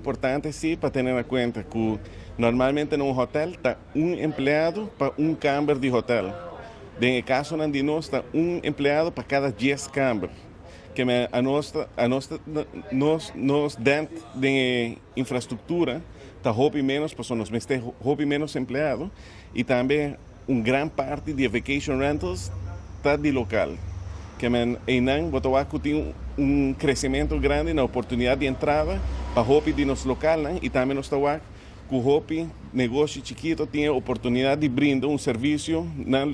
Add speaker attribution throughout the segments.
Speaker 1: Importante si pa tene na cuenta cu normalmente na un hotel ta un empleado pa un camber di hotel. Den e casonan di nos ta un empleado pa cada 10 camber. Kemen a nos dent den e infrastructura ta hopi menos, pasobra nos mester hopi menos empleado y tambe un gran parti di vacation rentals ta di local. Kemen einan bo ta wak cu tin un crecemento grandi na oportunidad di entrada pa hopi di nos localnan y tambe nos ta wak cu hopi negoshi chikito tin oportunidad di brinda un servicio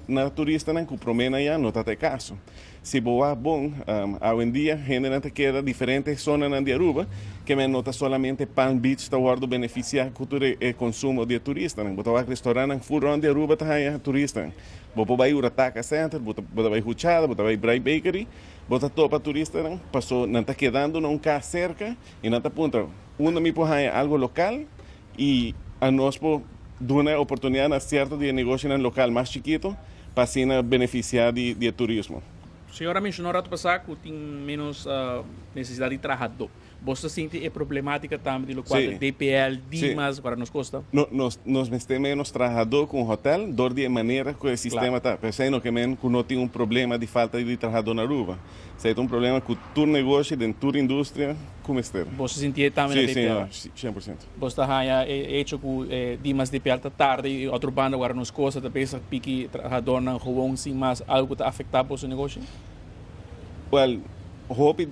Speaker 1: na turistanan cu prome na ya no ta e caso. Si bo wak bon, hoy en dia hende ta keda diferente zonanan di Aruba, kemen no ta solamente Palm Beach ta wordo beneficia cu e consumo di turistanan. Bo ta wak restaurant full rond di Aruba ta haya turistanan. Bo por bay Urataka Center, bo ta bay Huchada, bo ta bay Bright Bakery, bo ta topa turistanan, paso nan ta kedando na un cas cerca y nan ta puntra unda mi por haya algo local y a nos por duna oportunidad na cierto di negoshi local mas chikito pa asina beneficia di turismo.
Speaker 2: Señor a menciona rato pasa cu tin menos necesidad di trahado. Bo ta sinti e problematica tambe di locual DPL, Dimas, para nos costa?
Speaker 1: No, nos mester menos trahado cu hotel, dor di manera cu e sistema ta. Pensando kemen cu no tin un problema di falta di trahado na Aruba. Esey ta un problema cu tur negoshi, den tur industria, cu mester.
Speaker 2: Bo ta sinti tambe na DPL?
Speaker 1: Si, 100%.
Speaker 2: Bo ta haya hecho cu Dimas DPL ta tarde y otro banda awor nos costa ta pensa piki trahadonan gewoon sin mas, algo ta afecta bo negoshi?
Speaker 1: Well, hopi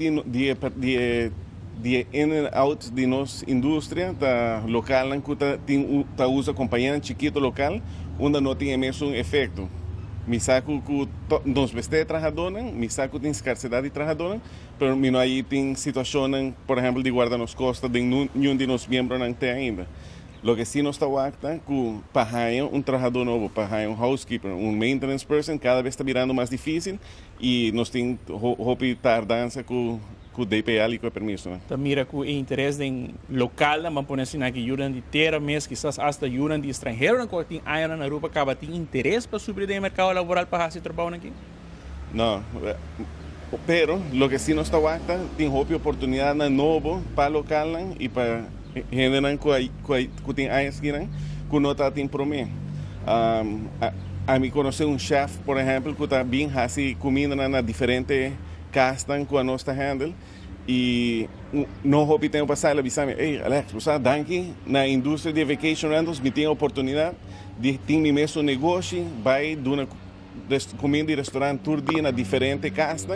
Speaker 1: di in and out di nos industria ta local cu ta tin ta usa compania chikito local unda no tin mesun efecto. Mi sa cu nos mester trahadonan, mi sa cu tin scarcedad di trahadonan, pero mi no a tin situacion, por ehempel, di Guarda Nos Costa, di ningun di nos miembronan te ainda. Loke si nos ta wak ta cu pa un trahado nobo, pa un housekeeper, un maintenance person, cada bes ta birando mas dificil y nos tin hopi tardansa cu DPL y cu permiso. Ne?
Speaker 2: Ta mira cu interes den local, ban pone asina, cu yiunan di tera mes, kisas hasta yiunan di stranhero cu tin aña na Aruba caba, tin interes pa subi den mercado laboral pa haci trabou aki?
Speaker 1: No, pero loke si nos ta wak ta tin hopi oportunidad nobo pa local y pa hende cu tin aña cu no ta tin prome. Ami conoce un chef, por ehempel, cu ta bin haci cuminda na diferente cas cu nos ta handle y no hopi tempo pasa el a bisa mi: "Hey Alex, bo danki na industria di vacation rentals, mi tin oportunidad di tin mi mes negoshi, bay duna cuminda di restaurant tur dia na diferente cas,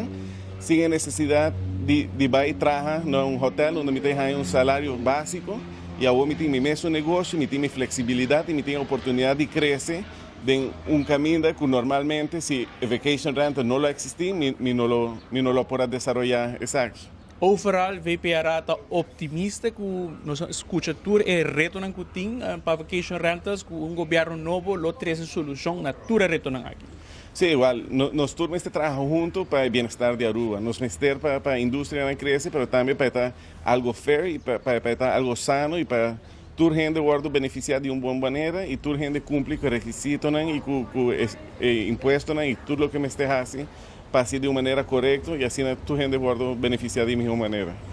Speaker 1: sin necesidad di bay traha na un hotel unda mi tin un salario basico y awor mi tin mi mes negoshi, mi tin mi flexibilidad y mi tin oportunidad di crece den un caminda cu normalmente, si vacation rental no lo existi, mi no lo por desaroya esaki."
Speaker 2: Overall, VPRA ta optimista cu nos a scucha tur e retonan cu tin pa vacation rentals, cu un gobierno nobo lo trece solucion na tur e retonan aki?
Speaker 1: Si, igual, nos tur mester traha hunto pa e bienestar di Aruba. Nos mester pa e industria crece, pero tambe pa ta algo fair y pa ta algo sano y pa tur hende wordo beneficia di un bon manera y tur hende cumpli cu requisitonan y cu impuestonan y tur loke mester haci pa haci di un manera corecto y asina tur hende wordo beneficia di miho manera.